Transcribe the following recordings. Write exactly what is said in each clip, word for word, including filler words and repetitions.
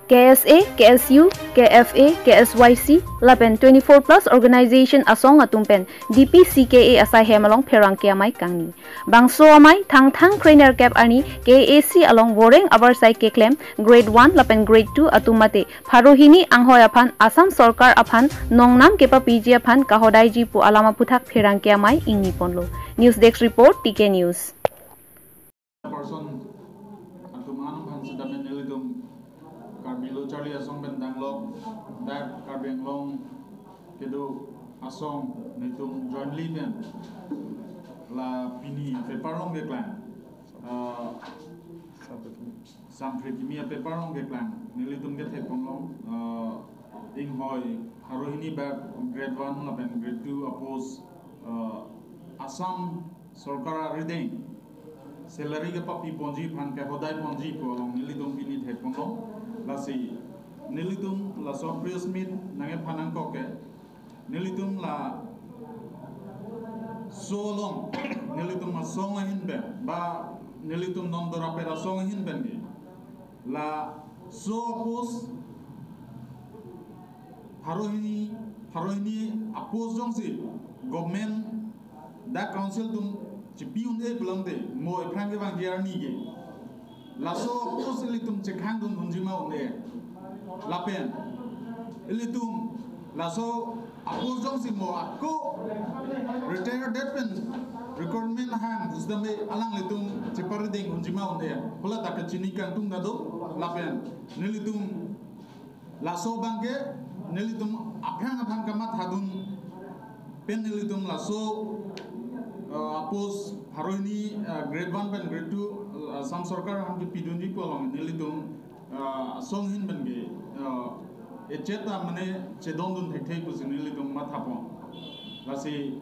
K S A, K S U, K F A, K S Y C, lapen twenty-four plus organization asong atum pen D P C K A asai hem along pherangke amei kangni. Bangso amei Thangthang krenerkep arni K A C along voreng avarsai keklem grade one lapen grade two atum mate pharo hini anghoi aphan Assam Sorkar aphan nongnam kepapiji aphan kahodaiji pu alam aphuthak pherangke amei ingniponlo. News Desk Report, T K News. Person atum an aphan sitame nelitum Karbi Lo Charli Asong pen danglok dak Karbi Anglong kedo asong nelitum jointly pen la pini paper along keklang, ah, Samphre Kimi a-paper along keklang nelitum kethekponlong, ah, inghoi pharo hini bak grade one lapen grade two a-post, ah, Assam Sorkar arideng salary kepapiponji aphan kahodaiponji pu along nelitum pini thekponlong. Lasi nelitum laso press meet nangkephan nangkok ke nelitum laso along, nelitum asong ahin pen ba nelitum non dorapet asong ahin pen ke laso a-post pharo hini, pharo hini a-post jongsi government dak council atum chipi un-e pulote mo ephrang kevangji arni ke laso a-post ilitum chekhang dun unji ma un-e. Lapen ilitum laso a-post jongsi mo ako retired det pen recruitment hang pusitame alanglitum cheparideng unji ma un-e. Hala ta kachini kangtung ta do. Lapen nelitum laso abangke nelitum aphrang aphan kamathadun pen nelitum laso, eh, a-post pharo hini, eh, grade one pen grade two, eh, Assam Sorkar aphan kepidunji pu along nelitum, eh, asong ahin pen ke, eh, echet ta mane chedondun thekthe pusi nelitum mathapon. Lasi,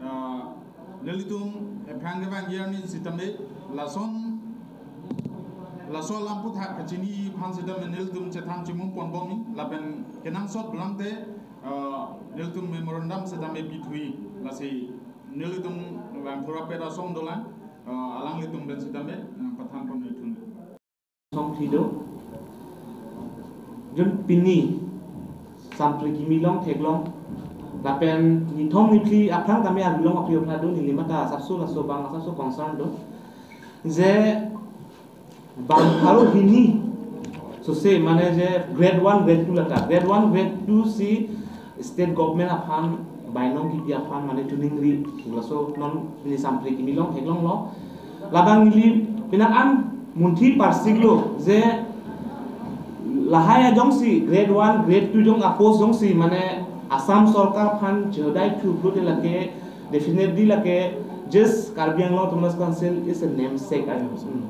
ah, nelitum ephrang kevangji arni sitame lason, laso alam aphuthak kachini aphan sitame nelitum chethan chimum ponbomji lapen kenangsot pulote, ah, nelitum memorandum sitame pithui. Lasi nelitum vangthurapet asong dolang, ah, alanglitum pen sitame, ah, pathan pon ithun. Song phido. Jun pini Samphre Kimi along theklong. Lapen nithom niphli aphrang tame along aphi aphrang do, neli mata asapso laso abang asapso concern do. Je bang pharo hini sose mane je grade one, grade two lata. Grade one, grade two si state government aphan bainong kipi aphan mane choningri laso non pini Samphre Kimi along theklonglo. Labang neli penang an munthi parsiklo je lahai ajongsi grade one, grade two jong a-post jongsi mane Assam Sorkar aphan chehodaithu pulote lake definitely lake just Karbi Anglong Autonomous Council is a namesake. Hmm.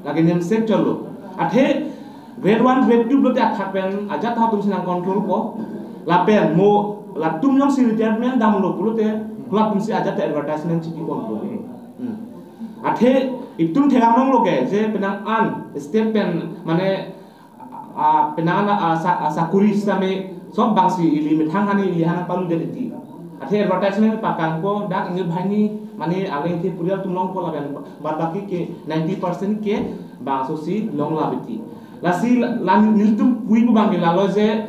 Lake namesake cholo. Athe grade one, grade two pulote athak pen ajat atum si nangcontrolpo. Lapen mo latum jongsi retirement damlo pulote halatum si ajat advertisement chipiponpo. Hmm. Athe itum theklonglo ke je penang an state pen mane, ah, penang an, ah, sa-, ah, sakuri sitame sob bangsi ili methang hani ili hana palu jadi ti. Athe advertisement pakangpo dak ingil banghini mane areng the purial atum longpo lapen bad baki ke ninety percent ke bangso si longla beti. Lasi la, la nelitum puipo abangke lalo je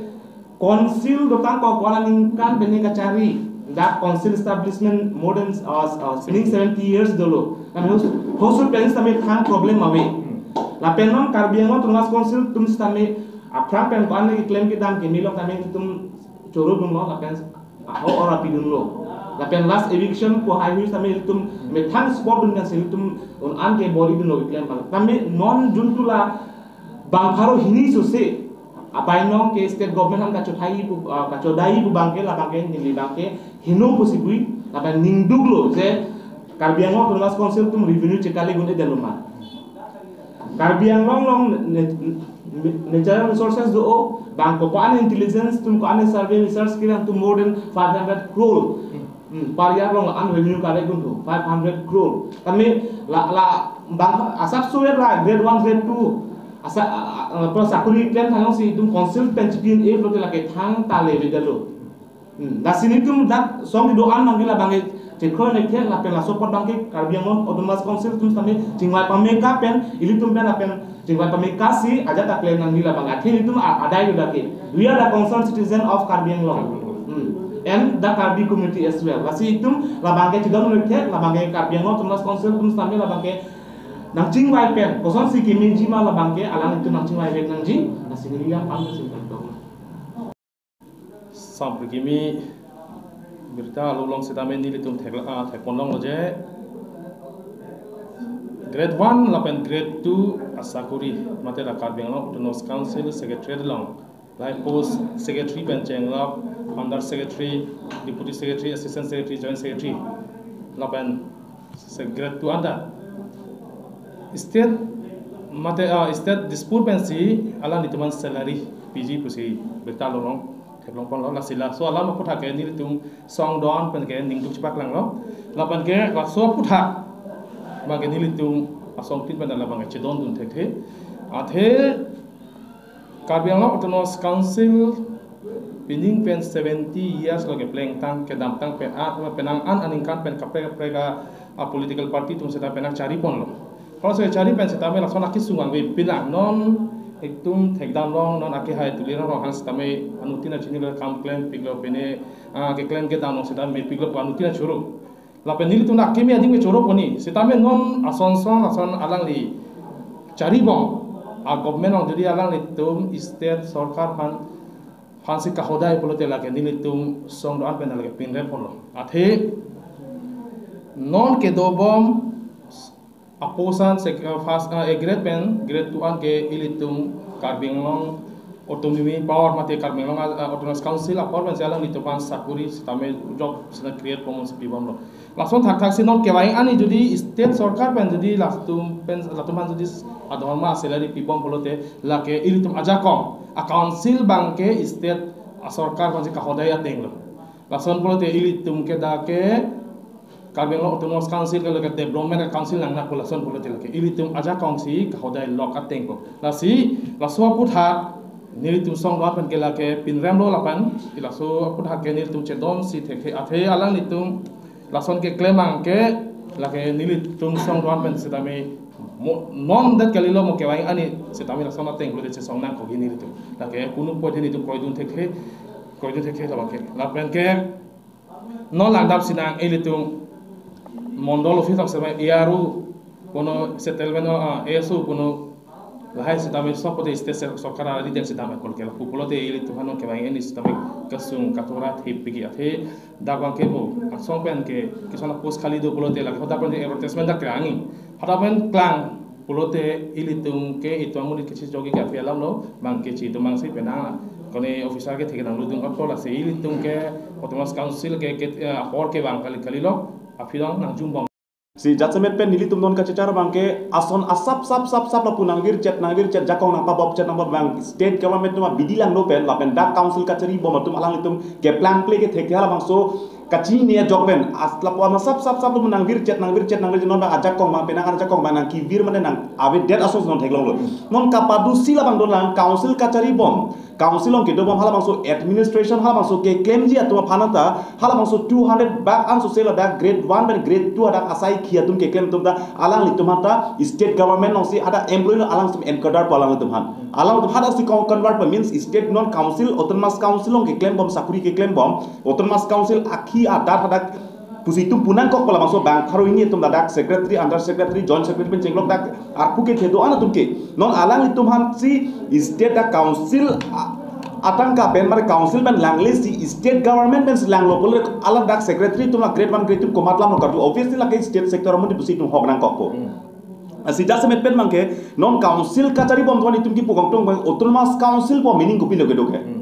council dotang ko ko-an aningkan pen kachari dak council establishment more than, uh, uh, spending seventy years dolo. Kami hos, hos pen sitame thang problem ave. Lapen non Karbi Anglong Autonomous Council atum sitame aphrang pen ko-an keklem kedam kemelo kami atum choro dunlo lapen aho ora pidunlo. Lapen last eviction pu haihui sitame ilitum methang spot dun kan si ilitum un-an ke bor-idunlo keklem abang. Kami non jun tu la bang pharo hini sose abainong ke state government aphan kachothai pu, ah, kachodai pu abangke labangke neli abangke heno pusi bui lapen ningduklo je Karbi Anglong Autonomous Council atum revenue chekali gun-edetlo ma. Karbi Anglong along ne-, ne-, natural resources do, bang ko ko-an intelligence atum, ko-an survey research keklem atum more than five hundred crore. Hmm, per year along an revenue collect dun tu five hundred crore. Kami la, la bang asapso la grade one, grade two asa, a, a, a, sakuri keklem thang si itum council pen chipi un-e pulote lake thang ta le beda lo. Hmm, lasi nelitum dak song kedo-an abangke labangke chekroi neke lapen laso apot abangke Karbi Anglong Autonomous Council atum sitame chingvai pame ka pen ilitum pen lapen Chingvai pameka si ajat ta klem nangji labang, athe itum a-, adai udah ke. We are the concerned citizen of Karbi Anglong. Hmm. And the Karbi community as well. Lasi itum labang ke chidon udah ke, labang ke Karbi Anglong Autonomous Council atum sitame labang ke nangchingvai pen. Kosonsi kemeji ma labang ke alanglitum nangchingvai vek nangji. Lasi neli yang pang singkat dong. Samprikimi birta along sitame nelitum thek, ah, thekpon longlo je. Grade one lapen grade two asakuri mate la Karbi Anglong Autonomous Council Secretariat along, lahai post secretary pen chenglok, under secretary, deputy secretary, assistant secretary, joint secretary. Lapen se grade two anta state mate, ah, state Dispur pensi alanglitum aphan salary piji pusi birta along theklongponlo. Lasi laso alam aphuthak ke nelitum song do-an pen ke ningduk chipaklanglo. Lapen ke laso aphuthak abang ke nelitum asong tin pen labang ke chedondun thekthe. Athe Karbi Anglong Autonomous Council pining pen seventy years lo keplengtang, kedamtang pen a, penang an aningkan pen kaprek kaprek a, a political party atum seta penang chariponlo. Kalau saya chari pen sitame lason akisung angve pilang non itum thekdam long, non akehai Tuliram Ronghang sitame anuttin achinilo, kam klempiklo pine, ah, keklem kedam long sitame piklo pu anuttin achoro. Lapen nelitum akimi ading me choro poni. Sitame non ason son ason alangli charibom a government along jodi alanglitum state sorkar aphan, aphansi kahodai pulote lake nelitum song do-an pen lake pinrem ponlo. Athe non kedobom aposan sek-, eh, first, eh, grade pen grade two an ke ilitum Karbi Anglong Autonomy Power mate Karbi Anglong, eh, Autonomous Council a-power pensi alanglitum aphan sakuri sitame job sina create ponsi pibomlo. Lason thakthak si non kevang ani jodi state sorkar pen jodi latum pen latum aphan jodi adhorma salary pibom pulote lake ilitum ajakong a council abang ke state a sorkar aphansi kahodai atenglo. Lason pulote ilitum ke dak ke Karbi Anglong Autonomous Council ke lake development council nang na pu lason pulote lake ilitum ajakong si kahodai lok atengpo. Lasi laso aphuthak nelitum song do-an pen ke lake pinremlo lapen laso aphuthak ke nelitum chedon si thekthe, athe alanglitum lason keklem abang ke lake nelitum song do-an pen sitame mo, non det kalilo mo kevang ani sitame lason ateng pulote chesong nangkokji nelitum. Lake kunu pode nelitum kroidun thekthe, kroidun thekthe labang ke. Lapen ke non langdam sinang ilitum mondol office along sitame A R O kono settlement, ah, A S O kono lahai sitame sok pode state se-, sorkar ari den sitame kol kela pu pulote ilitum aphan non kevang ani sitame kesung katora thepikji, athe dak abang ke bo asong pen ke kison a post khali do pulote lake hadak pen advertisement dak krangi, hadak pen klang pulote ilitum ke itum amonit kechijokji ke aphi alamlo, abang ke chitum abang si penang la kone officer ke theke nanglutdun apor lasi ilitum ke Autonomous Council ke, ke, eh, apor kevang kali kalilo, aphi along nangjumbom. Si jasemet pen nelitum non kachechar abang ke ason asap sap sap sap lapu nangvirchet nangvirchet, jakong nangpabopchet nangpabang state government atum abidi langlo pen lapen dak council kacharibom atum alanglitum keplangple ke thekthe halabangso kachini ajok pen as lapu ama sap sap sap lapu nangvirchet nangvirchet nangvirchet non abang ajakong abang penang ajakong abang nangkevir mane nang avedet ason non theklonglo. Non kapadusi labang dolang council kacharibom, council along kedobom halabangso administration halabangso keklemji atum aphan anta halabangso two hundred bak anso se ladak grade one pen grade two adak asai khi atum keklem atum ta alanglitum anta state government alongsi ada employee along sum enkadar pu alanglitum aphan. Alanglitum hadak si kong convert pa means state non council, Autonomous Council along keklembom sakuri keklembom, Autonomous Council akhi adat hadak pusi itum pu nangkok pu labangso bang pharo hini atum ladak secretary, under secretary, joint secretary pen chenglok dak arpu kethe do-an atum ke. Non alanglitum aphan si state dak council a-, atangka pen mari council pen langle si state government pen si langlo pule alang dak secretary atum la grade one grade two komat lam lo kardu, obviously lake state sector amonit pusi itum hok nangkokpo. Hmm. Asi jasemet pen abang ke non council kacharibom atum itum kipu kongtung abang Autonomous Council pu meaning kopilo kedo ke. Hmm.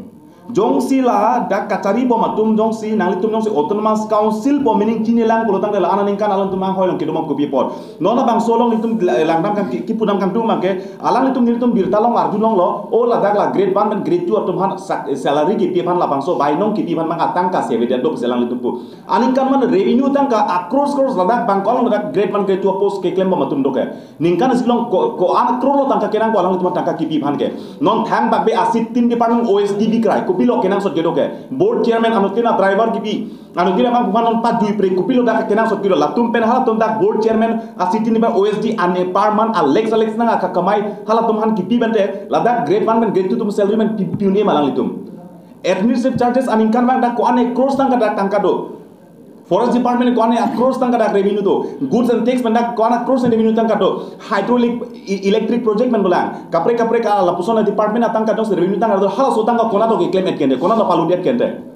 Jongsi ladak kacharibom atum jongsi nanglitum jongsi Autonomous Council pu meaning chinilang pulotangte la aningkan alanglitum anghoi along kedobom kopi apot. Non labangso along itum la-, langdam kang ki-, kipudam kangtung abang ke alanglitum nelitum birta along arjulonglo, o ladak la grade one pen grade two atum aphan sak-, salary kipi aphan labangso bainong kipi aphan abang atangka si avedet do pusi alanglitum pu. Aningkan mane revenue tangka a crores crores ladak abang ko along ladak grade one grade two post keklembom atum do ke. Ningkan isi along ko, ko-an crore lo tangka kerang ko alanglitum aphan tangka kipi aphan ke. Non thangbak be asi tin department O S D B krai ko Kopilo kenangsot kedo ke. Board chairman anuttin a driver kipi. Anuttin abang kuman non pajui pre kopilo dak kenangsot kedo. Latum pen halatum dak board chairman a city ni ba O S D ane per month a lakhs a lakhs nang aka kamai halatum han kipi bente. Ladak grade one pen grade two atum salary pen pi-, pi-un-e ma alanglitum. Administrative charges aningkan abang dak ko-an a crores tangka dak tangka do. Forest department ko-an a crores tangka dak revenue do. Goods and tax pen dak ko-an a crores revenue tangka do. Hydraulic, e-, electric project pen bolang. Kaprek kaprek a lapuson a department atangka do revenue tangka do. Halaso tangka konat keklem et kente, konat palut et kente.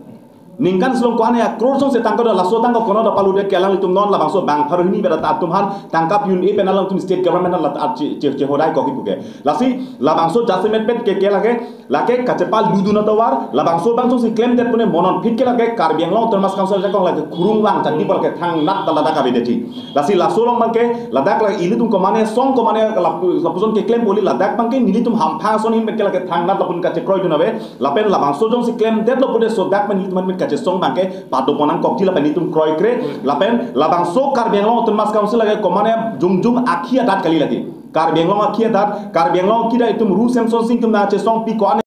Ningkan selong ko-an a crores song si tangka do, laso tangka konat palut et ke alanglitum non labangso bang pharo hini bera ta atum han tangka pi-un-e pen alanglitum state government han lat at che, che, chehodai koki puke. Lasi labangso jasemet pen ke, ke lake, lake kachepal dudun atovar, labangso bangso si klemdet pune monon phit ke lake Karbi Anglong Autonomous Council jakong lake khurung vang chandi pol ke thangnat ta ladak avedet ji. Lasi laso along abang ke, ladak la ilitum komane song komane lapu-, lapuson keklem poli ladak abang ke nelitum hamphang ason hin pen ke lake thangnat lapun kachekroi dun ave, lapen labangso jongsi klemdetlo pudet so dak pen nelitum han pen kachesong abang ke, pado pon nangkokji lapen nelitum kroikre, lapen labangso Karbi Anglong Autonomous Council lake komane jongjong akhi adat kali lake. Karbi Anglong akhi adat, Karbi Anglong akhi adat itum ru Semson Sing atum nangchesongpi ko-an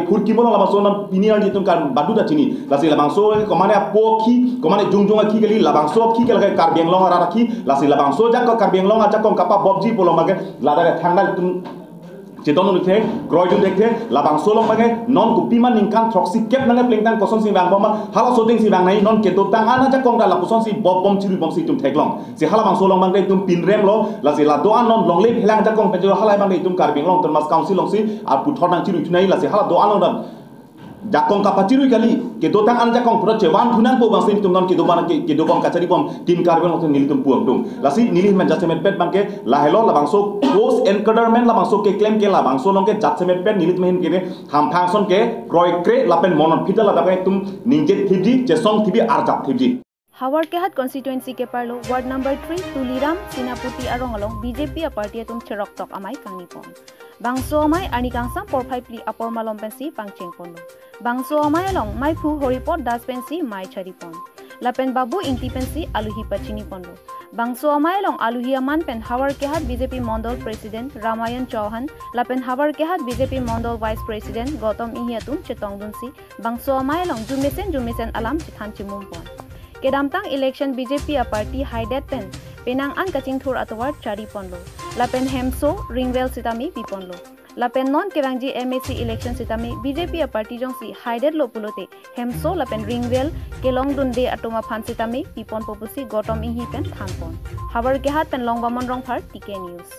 phurkimo along labangso non pini arni itum kan badu ta chini. Lasi labangso komane apo akhi, komane jongjong akhi kali, labangso akhi ke lake Karbi Anglong arat akhi, lasi labangso jakong Karbi Anglong ajakong kapabobji pu along abang ke, ladak thangnat itum chedon un thekthe, kroidun thekthe, labangso along abang ke, non kopima ningkan throksi kep nang plengtang kosonsi vangbom ma, halaso dingsi vang nai, non kedotang an ajakong dak lapuson si bobbom chiruibom si itum theklong. Si halabangso along abang ke itum pinremlo, lasi la do-an non longle phelang jakong pen jo hala abang ke itum Karbi Anglong Autonomous Council alongsi aputhot nangchirui thunai, lasi hala do-an along dak jakong kapachirui kali, kedotang an jakong pura chevan thu nangpo abang si itum non kedo abang ke, kedo abang kacharibom Team Karbi Anglong atum nelitum puang tung. Lasi neli men jasemet pet abang ke lahelo, labangso post and cadre men labangso keklem ke labangso along ke jasemet pet nelitum hin kene hamphang ason ke kroikre lapen monon phit ta ladak itum ningje thipji, chesong thipji, arjap thipji. Howraghat constituency keparlo ward number three Tuliram Senapati arong along B J P a party atum cheroktok amei kangnipon. Bangso amei arni kangsam porphai phli apor malom pensi pangchengponlo. Bangso amei along meiphu Horipot Das pensi mei charipon. Lapen Babu Ingti pensi aluhi pachiniponlo. Bangso amei along aluhi aman pen Howraghat B J P Mondol President Ramayan Chauhan lapen Howraghat B J P Mondol Vice President Gautam Enghi atum chetongdunsi bangso amei along jumesen jumesen alam chethan chimumpon. Kedamtang election B J P a party haidet pen penang an kachingthur atovar chariponlo. Lapen hemso, ringwell sitame piponlo. Lapen non kevangji M A C election sitame B J P a party jongsi haidetlo pulote hemso lapen ringwell kelongdunde atum aphan sitame piponpo pusi Gautam Enghi pen thanpon. Howraghat pen Longbamon Rongphar, T K News.